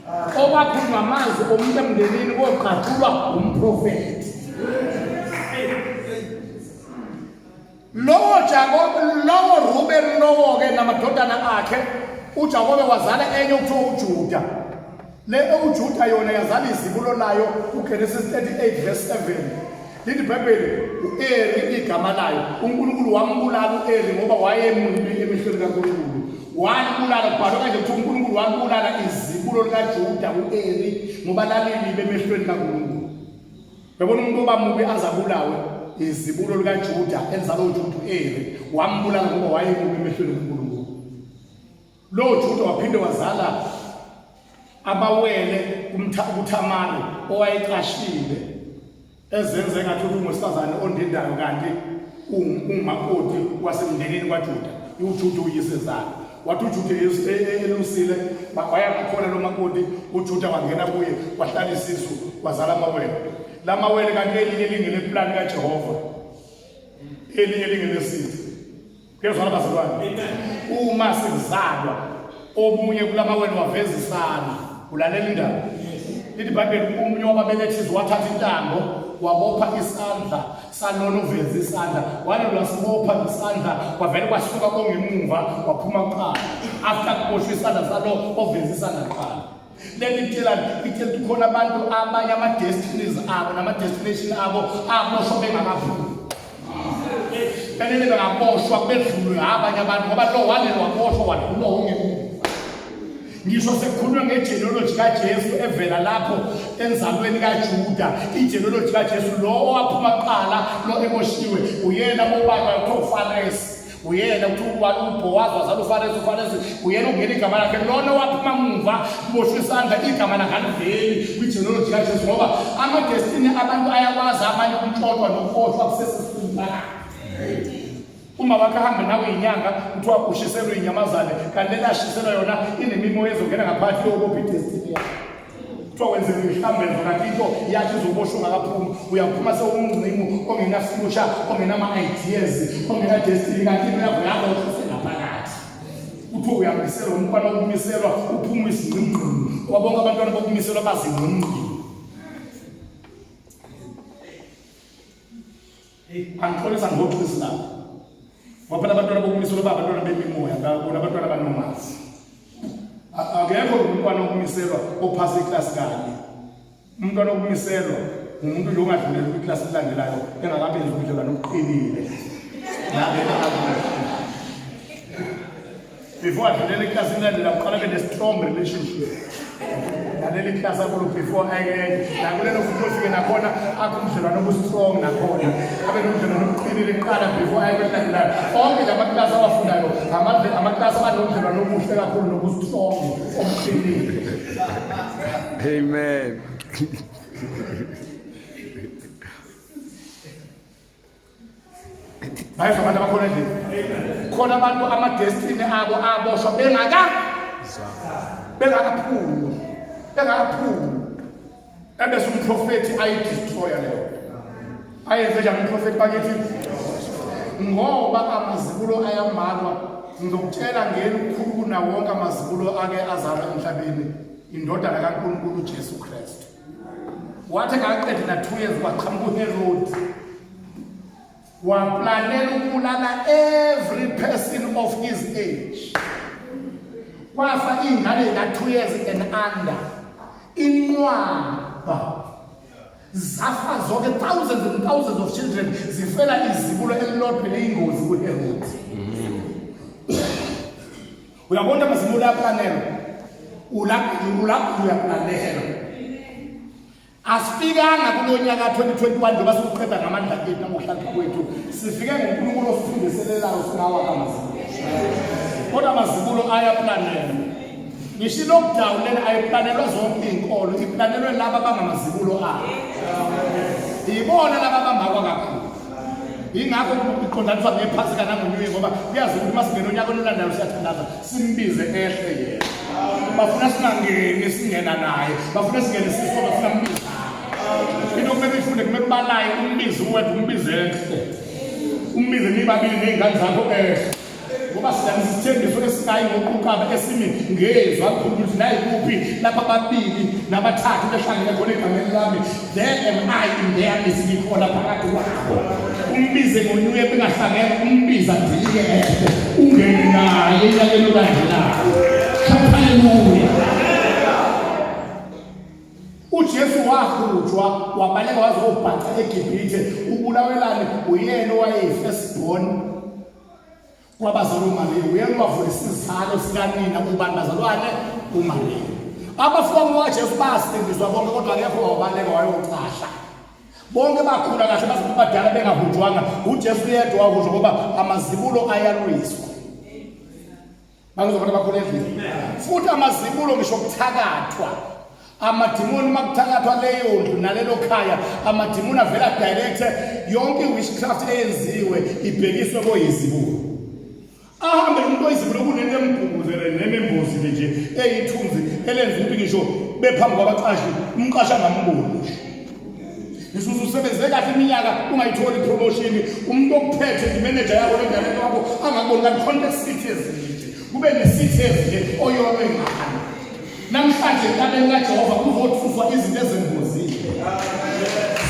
Okwakhulunywa amazwi omuntu emndenini koqaqulwa umprofethi. Lowo Jakobe, lowo Ruben lowo-ke namadodana akhe, uJakobe wazala enye okuthiwa uJuda. Le uJuda yona yazala izibulo layo kuGenesis 38 verse 7. Lithi iBhayibheli u-Eri igama layo. UNkulunkulu wambulala u-Eri ngoba wayemubi emehlweni kaNkulunkulu. Walibulala kubhalwe kanje kuthiwa uNkulunkulu walibulala izibulo likaJuda u-Eri ngoba lalilibi emehlweni kaNkulunkulu. Yabona umuntu oba mubi aze abulawe izibulo likaJuda elizalwa uJuda u-Eri wambulala ngoba wayemubi emehlweni kaNkulunkulu. Lo Juda waphinde wazala abawele kuThamari owayecashile ezenze engathi ungowesifazane ondindayo kanti ungumakoti wasemndenini kwaJuda uJuda uyisezala wathi uJuda elusile waya ngakhona lo makoti uJuda wangena kuye wahlala isisu wazala amawele la mawele kanti elinye lingeleplani kaJehova elinye lingelesitha Kuyezwakala bazalwane. Uma sikuzalwa omunye kulamawele waveza isandla. Ulalela indaba. Lithi iBhayibheli omunye wababelethisi wathatha intambo wabopha isandla salona uveza isandla wale wasibopha ngesandla kwavele kwasuka kongemuva waphuma kuqala after kuboshwa isandla salo oveza isandla kuqala leli itshela itshela ukuthi khona abantu abanye ama-destinies abo nama-destination abo aboshwa bengakaphumi fanele bengaboshwa bedlulwe abanye abantu ngoba lo walelo waboshwa wadlulwa wongemuva ngisho sekukhulunywa ngegenealogy kaJesu evela lapho enzalweni kaJuda igenealogy kaJesu lo owaphuma kuqala lo eboshiwe uyena obaba kuthiwa uFaresi uyena kuthiwa uBhowazi wazala uFaresi uFaresi uyena ongena igama lakhe lona waphuma muva kuboshwe isandla igama lakhe aliveli kwigenealogy kaJesu ngoba amadestiny abantu ayakwazi abanye ukuntshontshwa nokuboshwa kusesiswini phakathi uma wakhe ahambe nawe inyanga kuthiwa ushiselwe inyamazane kanti lena ashiselwa yona inemimoya ezongena ngaphakathi yobopha idestiny yakhe kuthiwa wenzela imihlambezo kanti into yakhe izoboshwa ungakaphumi uyaphuma sewumngqimu ongena-future ongenama-ideas ongena-destiny kanti into yakho yaboshwa sengaphakathi kuthiwa uyamiselwa umntwana wokumiselwa uphuma izingqimngqimu ngoba bonke abantwana bokumiselwa bazingqimngqimu Angixolisa ngoxisi lapho. Ngoba phela abantwana bokumiselwa ba abantwana bemimoya, bona abantwana abanomazi. Akekho umntwana wokumiselwa ophasa iklasi kanye. Umntwana wokumiselwa umuntu nje ongadluleli kwiklasi elilandelayo engakabenzi ubudlelwane obuqinile. Before adlulele iklasi elilandela uqala abe ne-strong relationship naleli klasi akulo before ayeke nakulelo futhi ofike nakhona akho umdlelwane obu-strong nakhona abe nomdlelwane obuqinile kuqala before aye kwelandelayo onke la maklasi awafundayo amaklasi abanomdlelwane obuhle kakhulu nobu-strong obuqinile. Amen. Bayezwa abantu abakhona endlini. Khona abantu ama-destiny abo aboshwa bengaka bengakaphumi bengakaphumi ebese umprofethi ayidestroya leyo ayenze njani umprofethi bakithi ngoba amazibulo ayamalwa ngizokutshela ngeni ukukhulu kunawo wonke amazibulo ake azalwa emhlabeni indodana kaNkulunkulu uJesu Kristu wathi engakaqedi na-2 years kwaqhamuka uHerodi waplanela ukubulala every person of his age kwafa iy'ngane ka-2 years and under inqwaba zafa zonke thousands and thousands of children zifela izibulo elilodwa eliyingozi kuHerodi uyabona amazibulo ayaplanelwa ulapho uyaplanelwa Asifikanga kulo nyaka 2021 njengoba siwuqeda ngamandla ethu nangokuhlakanipha kwethu, sifike ngoNkulunkulu osifundiselelayo singawa kamazibulo. Kodwa amazibulo ayaplanelwa. Ngisho i-lockdown lena ayiplanelwa zonke iy'nkolo, iplanelwe laba abangamazibulo abo. Yibona laba abambakwa kakhulu. Yingakho iqondaniswa ngephasika nango-New Year ngoba kuyazi ukuthi uma singena onyakeni olandelayo siyathandaza simbize ehle yena. Bafuna singangeni singena naye, bafuna singene sisonke singambizi. Into kumele uyifunde kumele ubalaye umbize uwedwa umbize ehle. Umbize nibabili ney'ngane zakho ehle. Ngoba sidala isithembiso esingayi ngokuqaba esimi ngezwi alikhuluma ukuthi nayikuphi la Lapha ababili nabathathu behlangene khona egameni lami, there am I in their midst, ngikhona phakathi kwabo. Umbize ngonyuye bengahlangene, umbiza dilike ehle, ungene naye enyakeni olandelayo. Haleluya. UJesu wahujwa wabaleka wazobhaca eGibhithe. Ubulawelani? Uyena owayeyi-first born kwabazali uMariya, uyena owavula isizalo sikanina kubani bazalwane? UMariya. Abafowabo baJesu basindiswa bonke, kodwa akekho wabaleka wayocasha. Bonke bakhula kahle baze badala bengahujwanga. UJesu yedwa wahujwa ngoba amazibulo ayalwiswa. Bangizobona bakhona endlini. Futhi amazibulo ngisho kuthakathwa. Amadimoni uma kuthakathwa leyo ndlu nalelo khaya, amadimoni avela direct yonke i-witchcraft eyenziwe ibhekiswe koyizibulo. Ahambe umuntu oyizibulo kunento emgubuzele nemembozile nje eyithunzi elenza ukuthi ngisho bephambi kwabaqashi umqashi angamboni ngisho. Ngisho ususebenze kahle iminyaka ungayitholi ipromotion, umuntu okuphethe imanager yakho lengane wakho angakuboni kanti khona isithi ezinje. Kube nesithi ezinje oyolwe ngalo. Namhlanje entabeni kaJehova kuzothuswa izinto ezengozile.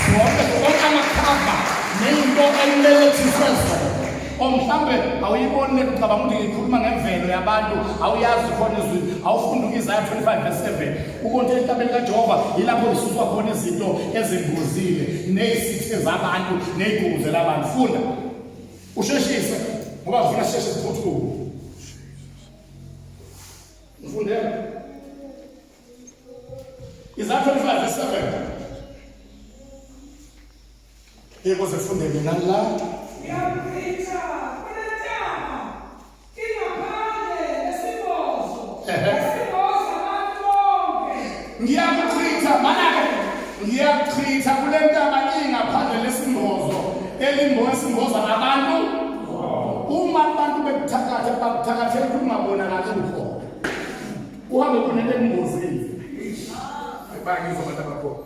Zonke zonke amakhava nento elimelethiswe zona. O mhlambe awuyiboni le ucabanga ukuthi ngikhuluma ngemvelo yabantu awuyazi khona izwi awufundi u-Isaya 25 verse 7 Ukonto entabeni kaJehova yilapho kususwa khona izinto ezingozile nezithe zabantu nezigubuzela abantu. Funda. Usheshise ngoba ngifuna sisheshe siphuthume. Ngifundela. Isaiah 25 verse 7. Yebo sifundele nani la? Ngiyamchitha kulentaba ingaphandle lesimbozo. Esimboza abantu bonke. Ngiyakuchitha mana-ke ngiyakuchitha kule ntaba ingaphandle lesimbozo elimboza esimboza abantu. Uma abantu bekuthakatha bakuthakathela ukuthi ungabonakali ukhona. Uhambe kunento ekumbozile. Bangizwa abantu abakhona.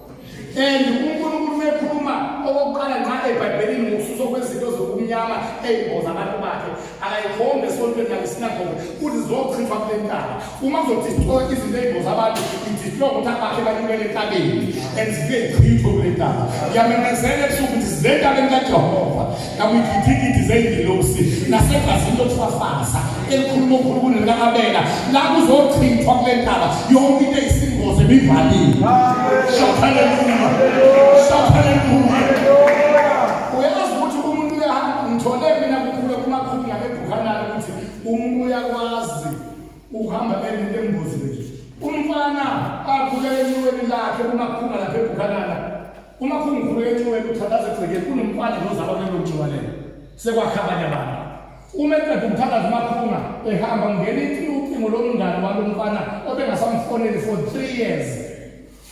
And uNkulunkulu uma ekhuluma okokuqala nqa eBhayibhelini ngokususwa kwezinto zobumnyama ey'mboza abantu bakhe, akayikhombi esontweni nakwisinagoge, uthi zizochithwa kule ntaba. Uma kuzodestroy izinto ey'mboza abantu, idestroy ukuthi abakhe banyukele entabeni and zifike zichithwe kule ntaba. Ngiyamemezela ebusuku ukuthi zize entabeni kaJehova nakwigidigidi zey'ngilosi nasegazini lokufafaza elikhuluma okukhulu kunelika-Abela, la kuzochithwa kule ntaba yonke into eyisingozi ebivaliwe. Shout hallelujah. Shout hallelujah. Uyazi ukuthi umuntu uyahamba, ngithole mina kukhule kumakhulu ngakebhukhanani ukuthi umuntu uyakwazi ukuhamba enento engozini nje. Umfana akhulele enxiweni lakhe kumakhunga lapha ebhukhanana. Umakhunga ukhulele enxiweni uthandaza egcekeni kunomfana nje ozalwa kulelo nxiwa lelo. Sekwakha abanye abantu. Uma eqeda ukuthandaza uMakhunga ehamba ngena ucingo lomngani walo mfana obengasamfoneli for 3 years.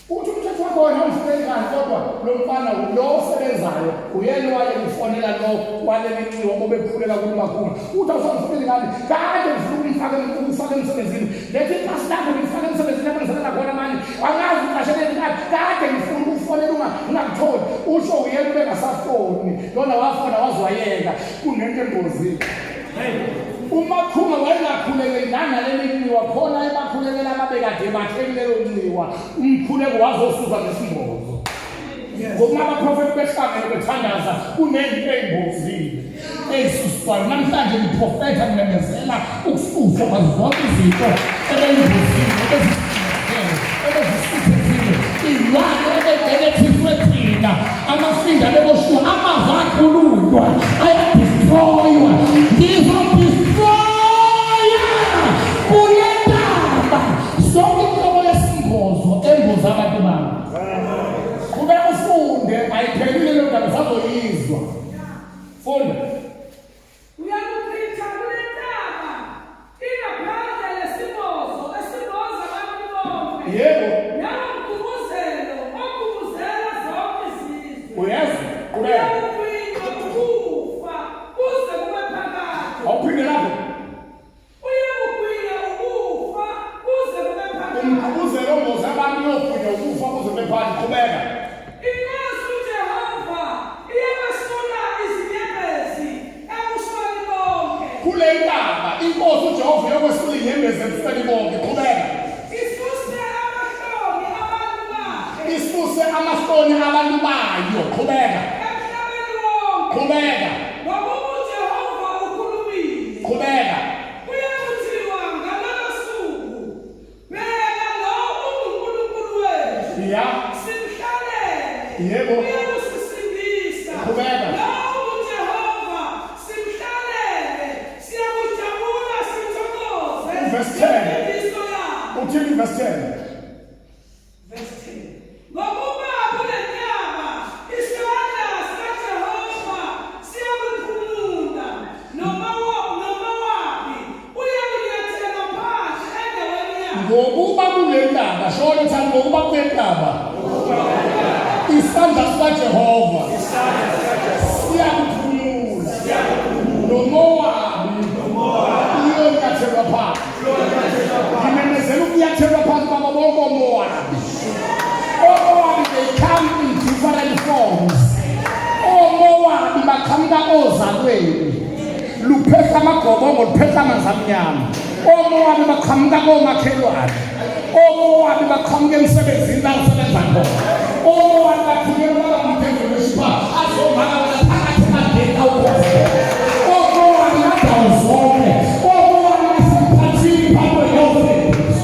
Uthi umthetho wakho wena awumfoneli kani kodwa lo mfana lo osebenzayo uyena wayemfonela lo waleli nxiwa obekhuleka kuMakhunga. Uthi awusamfoneli kani kade ngifuna ukumfaka ukumfaka emsebenzini. Lethi ipasi lakho ngifaka emsebenzini lapho ngisebenza khona manje. Angazi uqasheleni kade kade ngifuna ukufonela ungakutholi. Usho uyena ubengasafoni. Lona wafona wazwayeka. Kunento engozini. Umakhunga wayengakhulekeli nangaleli nxiwa khona ebakhulekela ababekade bakhe kulelo nxiwa umkhuleko wazosuka ngesimbozo. Ngoba abaprofethi behlangene bethandaza kunento engozini eyisuswayo. Namhlanje ngiprofetha ngimemezela ukususwa kwazo zonke izinto ebeyingozini ebezisithele ebezisithethile iy'lwane ebey'belethiswe thina amafinga beboshiwe amazwi akhulunywa ayadestroywa ngizodestroya kule ntaba sonke inhlobo yesingozo engozi abantu bami qhubeka ufunde ayiphelile leyo ndaba usazoyizwa funda Uyakuchitha kule ntaba ingaphandle lesimbozo esimboza abantu bonke. Yebo. Nalomgubuzelo ogubuzela zonke izizwe. Uyazi, qhubeka. Uyakugwinywa ukufa kuze kube phakade. Awuphinde lapho. Uyakugwinya ukufa kuze kube phakade. Umgubuzelo ongoza abantu uyogwinya ukufa kuze kube phakade. Qhubeka. INkosi uJehova iyabesula izinyembezi ebusweni bonke. Kule ntaba inkosi uJehova iyokwesula inyembezi ebusweni bonke. Qhubeka. Isuse Ngamahloni abantu bayo. Qhubeka. Emhlabeni wonke. Qhubeka. Ngokuba uJehova ukhulumile. Qhubeka. Kuyakuthiwa ngalolo suku, Bheka lo unguNkulunkulu wethu. Ya. Simhlalele. Yebo. Uyakusisindisa. Qhubeka. Lo unguJehova, simhlalele. Siyakujabula sithokoze. Verse 10. Ngensindiso yakhe. Uthini verse 10? Verse 10. Ngokuba kule ntaba isandla sikaJehova siyakuphumula, noMowabi uyakunyathela phansi endaweni yakhe. Ngokuba kule ntaba, shona thani ngokuba kule ntaba isandla sikaJehova siyakuphumula, noMowabi uyonyathelwa phansi. Ngimemezela ukunyathelwa phansi kwabo bonke oMowabi. OMowabi they come in different forms. OMowabi baqhamuka ozalweni. Luphehla amagobongo, luphehla amanzi amnyama. OMowabi baqhamuka komakhelwane. OMowabi baqhamuka emsebenzini la usebenza khona. OMowabi bathunyelwa baba mthengele wesipha azomaka wena phakathi emandleni awukhoze. OMowabi bandawo zonke. OMowabi basemphathini phambi kweyove.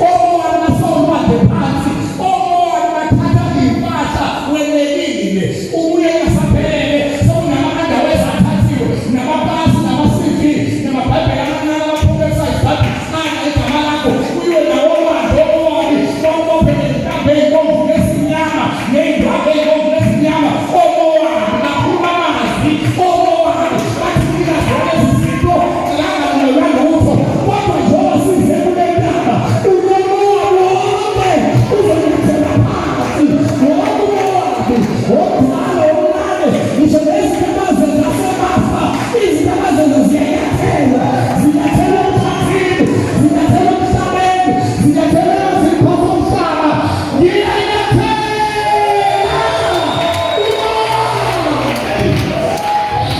OMowabi basolwandle phansi. OMowabi bathatha iy'mpahla wenelile. Ubuye ngasaphelele sekunama-underwear athathiwe namapasi nama-CV namabhayibheli amancane ama-pocket size Bible ana igama lakho kuyiwe nawo olwandle oMowabi bakubophe ngezintambo ey'bomvu nesimnyama ney'ndwangu ey'bomvu nesimnyama. OMowabi bakhuluma amazwi. OMowabi bathi nika zonke lezi zinto langalungelwa lutho, kodwa njengoba size kule ntaba unoMowabi wonke uzonyathela phansi. Wonke uMowabi, omdala omncane, ngisho nezinto abazenza sebafa, izinto abazenza ziyanyathelwa, zinyathelwa emkhathini, zinyathelwa emhlabeni, zinyathelwa emazini phansi omhlaba. Ngiyanyathela.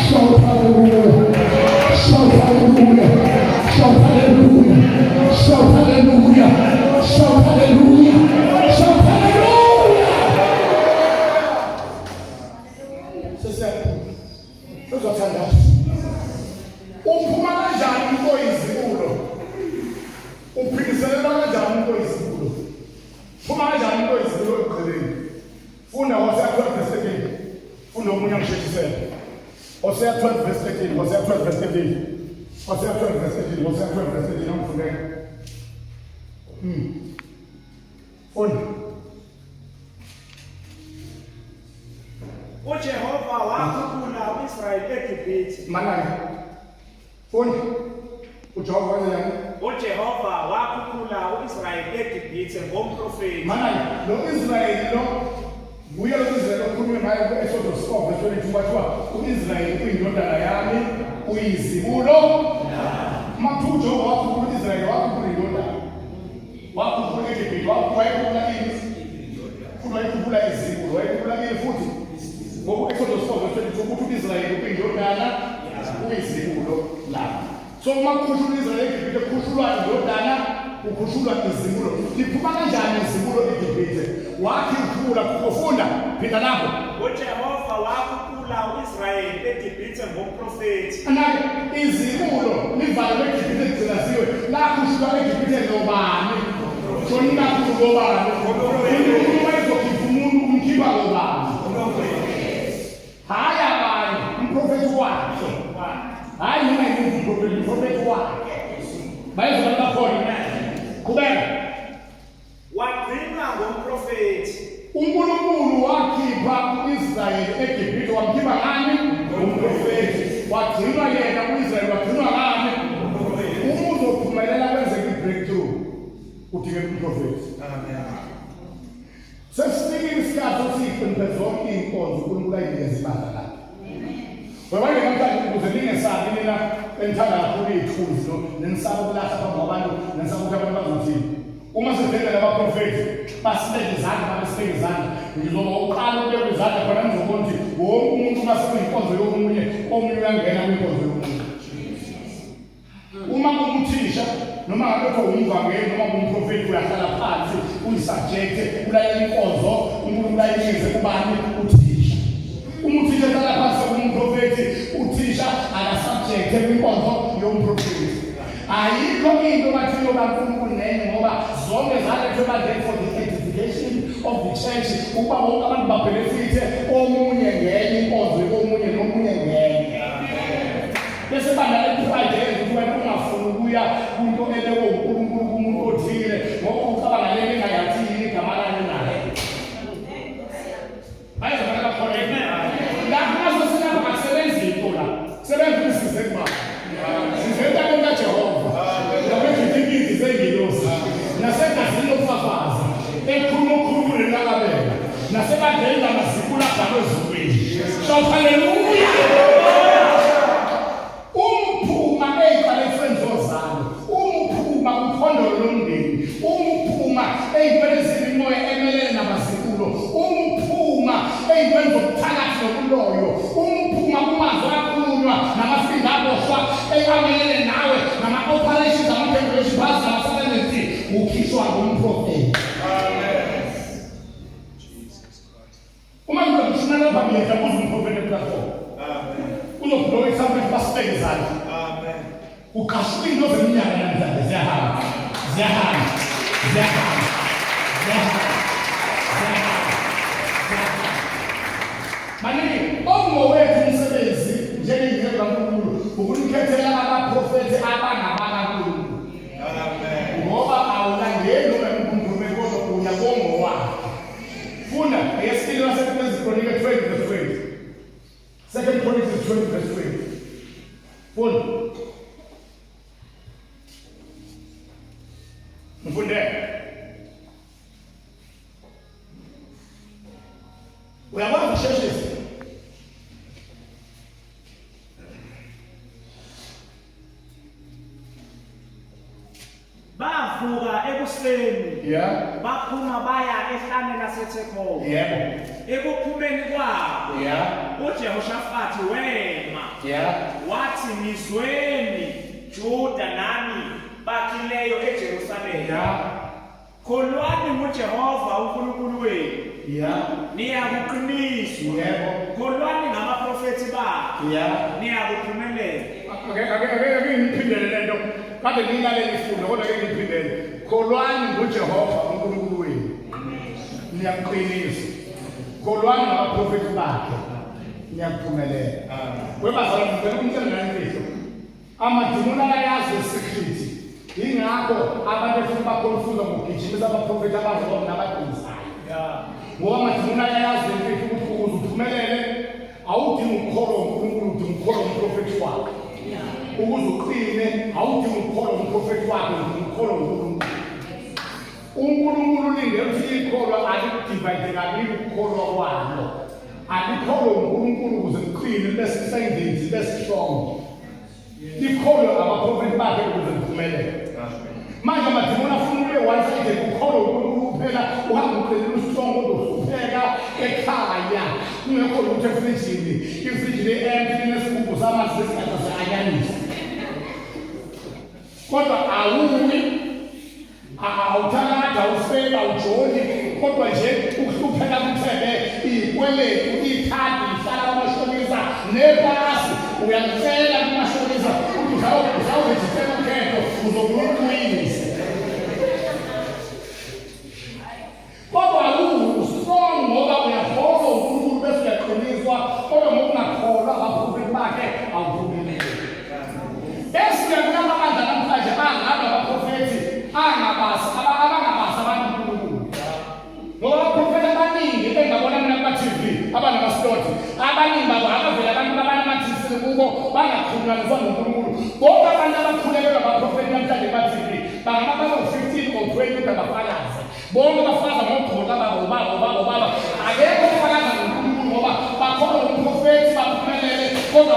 Shout hallelujah. Shout hallelujah. Shout hallelujah. Shout hallelujah. Shout hallelujah. Shout hallelujah. Sesiyazothandaza. Uphuma kanjani umuntu oyizibulo? Uphindiselela kanjani umuntu oyizibulo? Phuma kanjani umuntu oyizibulo ekugqileni? Funda Hosea 12 verse 13. Funda omunye angisheshisele. Hosea 12 verse 13. Hosea 12 verse 13. Hosea 12 verse 13. Hosea 12 verse 13. Angifundeke. Funda. UJehova wakhuphula uIsrayeli eGibhithe. Manake. Funda. UJehova wenze njani? UJehova wakhuphula uIsrayeli eGibhithe ngomprofeti. Manake lo Israyeli lo nguye lo Israyeli okhulunywe ngaye ku-Exodus 4 verse 22 kwathiwa u-Israyeli uyindodana yami uyizibulo. Uma kuthiwa uJehova wakhuphula u-Israyeli wakhuphula indodana. Wakhuphula eGibhithe wayekhuphula ini? Futhi wayekhuphula izibulo, wayekhuphula ini futhi? Ngoba u-Exodus 4 verse 22 ukuthi u-Israyeli uyindodana uyizibulo lami. So uma kukhushulwa u-Israyeli eGibhithe kukhushulwa indodana, kukhushulwa izibulo. Liphuma kanjani izibulo eGibhithe? Wakhiphula, ufunda, phinda lapho. UJehova wakhuphula uIsrayeli eGibhithe ngomprofeti. Anake izibulo livalelwe eGibhithe ligcilaziwe, lakhushulwa eGibhithe ngobani? Shoni kakhulu ngobani? Unkulunkulu uma ezokhipha umuntu umkhipha ngobani? Hhayi abanye, umprofethi wakhe. Hhayi noma yimuphi umprofethi, umprofethi wakhe. Bayezwa bakhona. Qhubeka. Wagcinwa ngomprofethi. uNkulunkulu wakhipha u-Israyeli eGibhithe, wamkhipha ngani? Ngomprofethi. Wagcinwa yena u-Israyeli, wagcinwa ngani? Uma uzophumelela kwenzeka i-breakthrough, udingeka umprofethi. Sesifikile isikhathi sokuthi siyiqinise zonke iy'nkonzo uNkulunkulu ayinikeze ibandla lakhe. Webake namhlanje ukuze ningesabi nina enithanda kakhulu iy'thunzi nenisaba ukulahla phambi kwabantu nenisaba ukuthi abantu bazothini. Uma sidedela abaprofethi basibeke izandla babesibeke izandla ngizoba uqala ukubeka izandla khona nizobona ukuthi wonke umuntu uma sekuyinkonzo yomunye omunye uyangena kwinkonzo yomunye. Uma kunguthisha noma ngabe kuthiwa umvangeli noma ngumprofethi uyahlala phansi uyisubject ulalela inkonzo uNkulunkulu ayisho. ayinikeze kubani uthisha. Uma uthisha ehlala phansi kumprofethi, uthisha akasubjecte kwinkonzo yomprofethi. Ayikho into bathi yokaNkulunkulu nenye ngoba zonke zalethwe ebandleni for the edification of the church ukuba wonke abantu babhenefithe omunye ngenye inkonzo omunye nomunye ngenye. Bese bandla lepride yenza ukuthi wena ungafuni ukuya kwinto ebekwe uNkulunkulu kumuntu othile ngoba ucabanga le nto engayathi yini igama layo naye. Bayezwakala khona. Lapho mase silapha akusebenzi into la. Sebenza ukuthi size kubaba. Size entabeni kaJehova. Nakwizigidi zengilosi. Nasegazini lokufafaza. Ekhuluma okukhulu lelakabela. Nasebandleni lamazikula abhalwe ezulwini. Shout hallelujah. Umphuma ey'qalekisweni zozalo, umphuma kukhondolo lomndeni, umphuma ey'ntweni ezimimoya emelene nabazikulo, umphuma ey'ntweni zobuthakathi nobuloyo, umphuma kumazwi akhulunywa namafinga aboshwa amelene nawe nama-operations ama-generation pass namasebenzi ukhishwa ngumprofethi. Uma ngizofuna lapha ngiyehla kuze umprofethi platform. Amen. Uzoblowa isandla basibeke izandla. Amen. Uqashuka into zeminyaka namhlanje ziyahamba. Ziyahamba. Ziyahamba. Ziyahamba. Ziyahamba. Maningi ongowethu umsebenzi njengengcebo kaNkulunkulu ukulikhethela abaprofethi abangabakaNkulunkulu. Amen. Ngoba awulandeli noma umprofethi kodwa uya kongowakhe. Funda eyesibili waseKronike 20 verse 20. Second Chronicles 20 verse 20. Funda. Mfunde. Uyakwazi ukusheshisa. Bavuka ekuseni Yeah. baphuma baya ehlane laseThekowa. Yebo. Ekuphumeni kwabo Yeah. uJehoshafati wema Yeah. wathi, ngizweni Juda nani bakhileyo eJerusalema. Yeah. Kholwani nguJehova uNkulunkulu wenu. Yeah. Niyakuqiniswa. Yebo. Kholwani ngabaprofethi bakhe. Yeah. Niyakuphumelela. Ake ake ake ake ngiphindele lento. Kade ngilalele ifundo kodwa ake ngiphindele. Kholwani nguJehova uNkulunkulu wenu. Niyakuqinisa. Kholwani ngabaprofethi bakhe. Niyakuphumelela. Amen. Webazalwane ngicela ukumtshela nani imfihlo. Amadimoni akayazi isikhithi. Yingakho abantu efuna bakhona ngokugijimisa abaprofethi abazona nabadumisayo. Ngoba amadimoni ayayazi imfihlo ukuthi ukuze uphumelele awudingi ukukholwa uNkulunkulu udinga ukukholwa umprofethi wakhe. Ukuze uqine awudingi ukukholwa umprofethi wakhe udinga ukukholwa uNkulunkulu. UNkulunkulu ulinde ukuthi ikholwa alikudivayide kabili ukukholwa kwalo. Alikholwe uNkulunkulu ukuze liqine libe sisendlini libe strong. Likholwe abaprofethi bakhe ukuze liphumelele. Manje amadimoni afuna ube one sided ukholwe uNkulunkulu kuphela uhambe uqinile ustrong kodwa uhlupheka ekhaya kungekho lutho efrijini ifriji le-empty linesigubhu samanzi lesigaxa se-anyanisi kodwa awuwi awuthakatha awufeli awujoli kodwa nje ukuhlupheka kuthebe iy'kweletu ikhadi lihlala kwamashonisa nepasi uyalicela kumashonisa ukuthi usawurejistela ukhetho uzobuya ubuyise Kodwa awuwu-strong ngoba uyakholwa uNkulunkulu bese uyaqiniswa kodwa ngokungakholwa abaprofethi bakhe awuphumeleli. Bese kulaba bandla namhlanje angabe abaprofethi angabasi abangabasi abantu uNkulunkulu. Ngoba abaprofethi abaningi engabona mina kuma-TV abanamaslot abaningi babo abavele abantu babanamathisile kubo bangaxhunyaniswa noNkulunkulu. Bonke abantu abakhulekelwa abaprofethi namhlanje kuma-TV bangaba bazo-15 or 20 kodwa bafakaze. Bonke bafakaza ngogqoka baba ubaba ubaba ubaba. Akekho ofakaza ngoNkulunkulu ngoba bakholwa umprofethi baphumelele kodwa